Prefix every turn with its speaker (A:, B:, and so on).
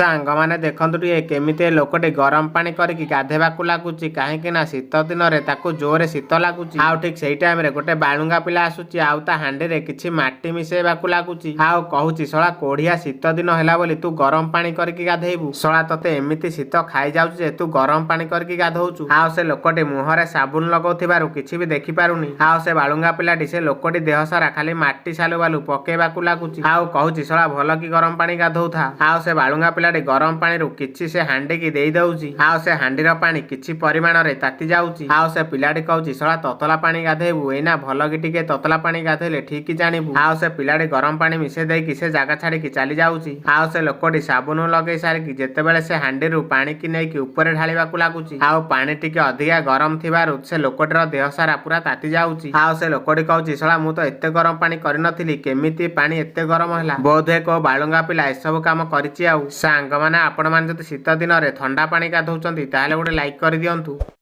A: ସାଙ୍ଗମାନେ, ଦେଖନ୍ତୁ ଟିକେ କେମିତି ଏ ଲୋକଟି ଗରମ ପାଣି କରିକି ଗାଧେଇବାକୁ ଲାଗୁଛି, କାହିଁକି ନା ଶୀତ ଦିନରେ ତାକୁ ଜୋରେ ଶୀତ ଲାଗୁଛି। ଆଉ ଠିକ ସେଇ ଟାଇମରେ ଗୋଟେ ବାଳୁଙ୍ଗା ପିଲା ଆସୁଛି ଆଉ ତା ହାଣ୍ଡିରେ କିଛି ମାଟି ମିଶେଇବାକୁ ଲାଗୁଛି ଆଉ କହୁଛି, "ଶଳା କୋଢିଆ, ଶୀତ ଦିନ ହେଲା ବୋଲି ତୁ ଗରମ ପାଣି କରିକି ଗାଧେଇବୁ? ଶଳା, ତତେ ଏମିତି ଶୀତ ଖାଇଯାଉଛି ଯେ ତୁ ଗରମ ପାଣି କରିକି ଗାଧଉଛୁ।" ଆଉ ସେ ଲୋକଟି ମୁହଁରେ ସାବୁନ ଲଗାଉଥିବାରୁ କିଛି ବି ଦେଖିପାରୁନି। ଆଉ ସେ ବାଳୁଙ୍ଗା ପିଲାଟି ସେ ଲୋକଟି ଦେହ ସାରା ଖାଲି ମାଟି ସାଲୁ ବାଲୁ ପକେଇବାକୁ ଲାଗୁଛି ଆଉ କହୁଛି, "ଶଳା, ଭଲ କି ଗରମ ପାଣି ଗାଧଉଥା।" ଆଉ ସେ ବାଳୁଙ୍ଗା ପିଲାଟି ଗରମ ପାଣିରୁ କିଛି ସେ ହାଣ୍ଡିକି ଦେଇ ଦଉଛି ଆଉ ସେ ହାଣ୍ଡିର ପାଣି କିଛି ପରିମାଣରେ ତାତି ଯାଉଛି। ଆଉ ସେ ପିଲାଟି କହୁଛି, "ଶଳା, ତତଲା ପାଣି ଗାଧେଇବୁ ଏଇନା? ଭଲ କି ଟିକେ ତତଲା ପାଣି ଗାଧେଇଲେ ଠିକ ଜାଣିବୁ।" ଆଉ ସେ ପିଲାଟି ଗରମ ପାଣି ମିଶେଇ ଦେଇକି ସେ ଜାଗା ଛାଡିକି ଚାଲି ଯାଉଛି। ଆଉ ସେ ଲୋକଟି ସାବୁନ ଲଗେଇ ସାରିକି ଯେତେବେଳେ ସେ ହାଣ୍ଡିରୁ ପାଣିକି ନେଇକି ଉପରେ ଢାଳିବାକୁ ଲାଗୁଛି, ଆଉ ପାଣି ଟିକେ ଅଧିକା ଗରମ ଥିବାରୁ ସେ ଲୋକଟିର ଦେହ ସାରା ପୁରା ତାତି ଯାଉଛି। ଆଉ ସେ ଲୋକଟି କହୁଛି, "ଶଳା, ମୁଁ ତ ଏତେ ଗରମ ପାଣି କରିନଥିଲି, କେମିତି ପାଣି ଏତେ ଗରମ ହେଲା? ବୋଧହୁଏ କୋଉ ବାଳୁଙ୍ଗା ପିଲା ଏସବୁ କାମ କରିଛି।" ଆଉ ସାଙ୍ଗମାନେ, ଆପଣମାନେ ଯଦି ଶୀତ ଦିନରେ ଥଣ୍ଡା ପାଣି ଗାଧଉଛନ୍ତି, ତାହେଲେ ଗୋଟେ ଲାଇକ୍ କରିଦିଅନ୍ତୁ।